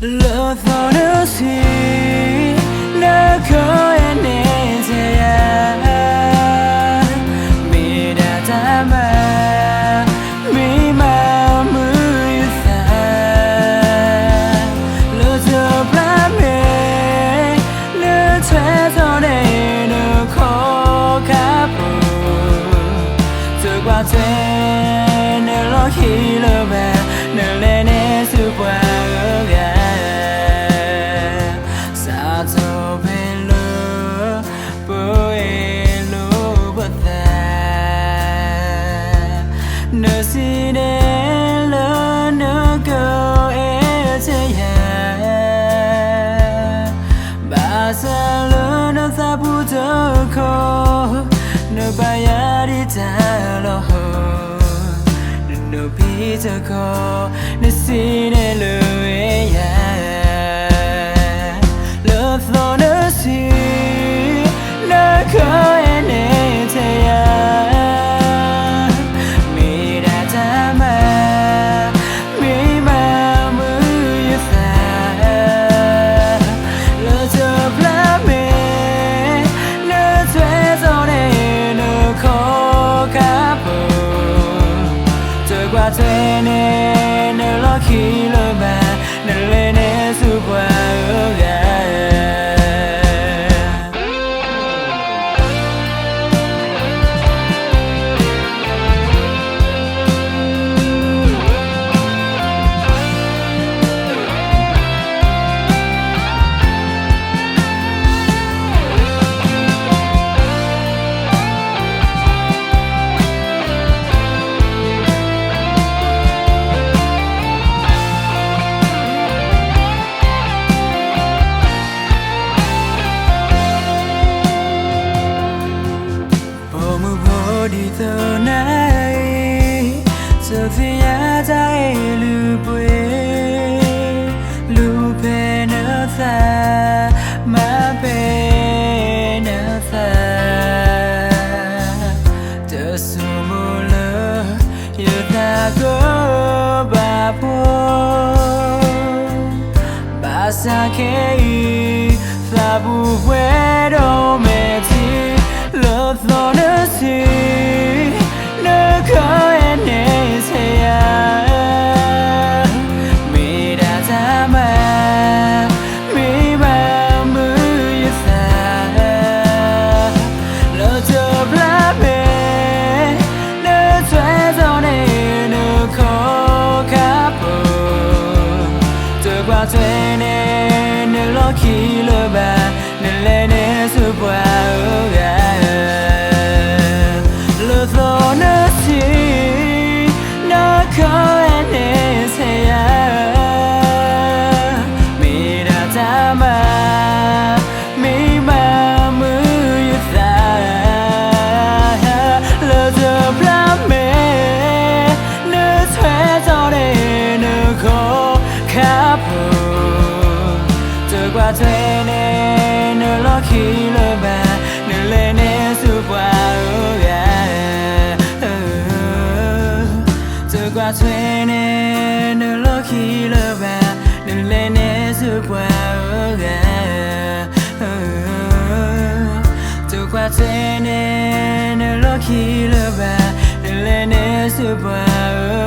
လၢသီနုၤဆံး, နကဟဲန့ၣ်ထဲယၤ, မ့ၢ်ဒၣ်တၢ်မၤ, မ့ၢ်မၤမုာ်ယသး, လၢတဘျီမ့ၢ်, နထွဲထီၣ်န့ၢ်နခီၣ်ခါပူၤ တကွၢ်ထွဲနလီၢ်ခံလၢၤဘၣ်, နလဲၤန့ၢ်ဆူပှၤအဂၤ, စးထီၣ်ဖဲလၢ ပအဲၣ်လိာ်ပသး, နစံးန့ၣ်လၢနကအဲၣ်ထဲယၤ ဘၣ်ဆၣ်လၢနသးပူၤတခီ, နဘၣ်ယၤဒ်တၢ်လီၤဟိ, နနိးဖံးတခီ, နစံးန့ၣ်လၢယၤ, လၢသီနုၤဆံး, နကဟဲန့ၣ်ထဲယၤ မ့ၢ်ဒၣ်တၢ်မၤ, မ့ၢ်မၤမုာ်ယသး, လၢတဘျီမ့ၢ်, နထွဲထီၣ်န့ၢ်နခီၣ်ခါပူၤ, တကွၢ်ထွဲန့ၢ်နလီၢ်ခံလၢၤဘၣ်, နလဲၤန့ၢ်ဆူပှၤအဂၤ ပိာ်မုၣ်ဖိဒ်သိးနၤအံၤ, ဆိသ့ၣ်ညါတၢ်အ့ၣ်လုၢ်ပှ့ၤ, လူၤဖဲနသး, မၤဖဲနသး, တဆိမိၣ်လၢ ယသးကဘၣ်ဖှီၣ်, ဘၣ်ဆၣ်ခဲအံၤ သးပူၤပှဲၤဒီးမဲာ်ထံ, လၢသီနုၤဆံး, နကဟဲန့ၣ်ထဲယၤ မ့ၢ်ဒၣ်တၢ်မၤ, မ့ၢ်မၤမုာ်ယသး, လၢတဘျီမ့ၢ်, နထွဲထီၣ်န့ၢ်နခီၣ်ခါပူၤ, တကွၢ်ထွဲန့ၢ်နလီၢ်ခံလၢၤဘၣ်, နလဲၤန့ၢ်ဆူပှၤအဂၤ လၢသီနုၤဆံး, နကဟဲန့ၣ်ထဲယၤ မ့ၢ်ဒၣ်တၢ်မၤ, မ့ၢ်မၤမုာ်ယသး, လၢတဘျီမ့ၢ်, နထွဲထီၣ်န့ၢ်နခီၣ်ခါပူၤ, တကွၢ်ထွဲန့ၢ်နလီၢ်ခံလၢၤဘၣ်, နလဲၤန့ၢ်ဆူပှၤအဂၤ တကွၢ်ထွဲန့ၢ်နလီၢ်ခံလၢၤဘၣ်, နလဲၤန့ၢ်ဆူပှၤအဂၤ, တကွၢ်ထွဲန့ၢ်နလီၢ်ခံလၢၤဘၣ်, နလဲၤန့ၢ်ဆူပှၤအ